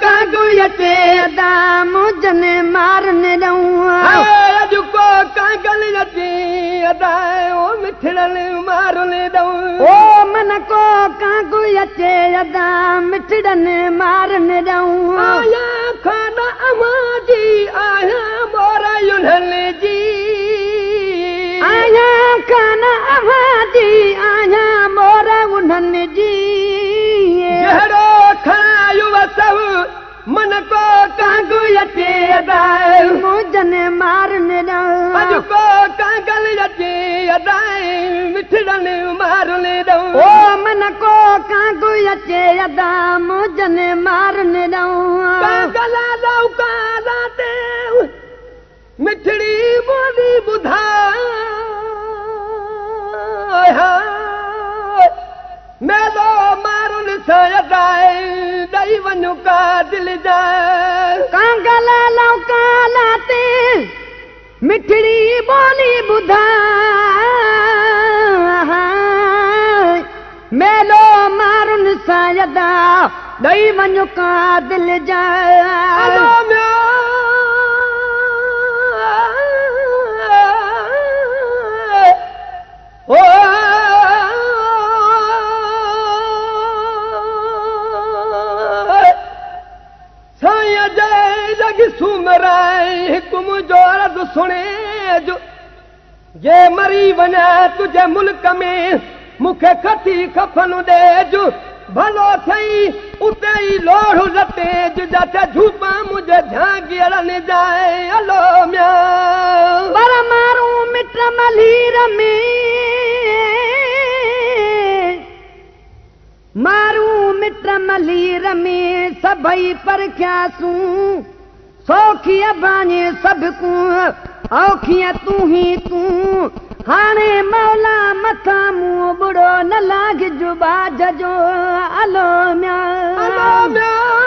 Congo اچي ادا منهنجن مارن ڏئون. اڄ ڪو ڪانگل اچي ادا او مٺڙن مارن ڏئون. او من ڪو ڪانگو اچي ادا مٺڙن مارن ڏئون. آهيان خان اوهان جي آهيان مور انهن جي. آهيان خان اوهان جي آهيان مور انهن جي. جهڙو کڻايو وسو من ڪو ڪانگو اچي ادا منهنجن مارن ڏئون. اڄ ڪو ڪانگل اچي ادا مٺڙن مارن ڏئون. او من ڪو ڪانگو اچي ادا منهنجن مارن ڏئون. ڪانگل لوڪالا تي مٺڙي ٻولي ٻڌايان، ميلو مارن سان ادا ڏئي وڃو ڪا دل جاءِ. ڪانگل لوڪالا تي مٺڙي ٻولي ٻڌايان، ميلو مارن سان ادا ڏئي وڃو ڪا دل جاءِ. او سائين جئي جڳ سومرائي، هڪ منهنجو عرض سڻي جو جي مري وڃان تنهنجي ملڪ ۾ مون کي کٿي کفن ڏيج، ڀلو ٿئي اتي ئي لوڙهه لٽيج جتي جهوپا منهنجي جهانگيئڙن جائي. الو ميان. پر مارون مٽ ملير ۾، مارون مٽ ملير ۾ سڀئي پرکياسون، سوکيءَ باڃي سڀ ڪو اوکيءَ تون ئي تون. هاڻي مولا مٿان مون ٻڙو نه لاڳ جو باج جو. الو ميان. الو ميان.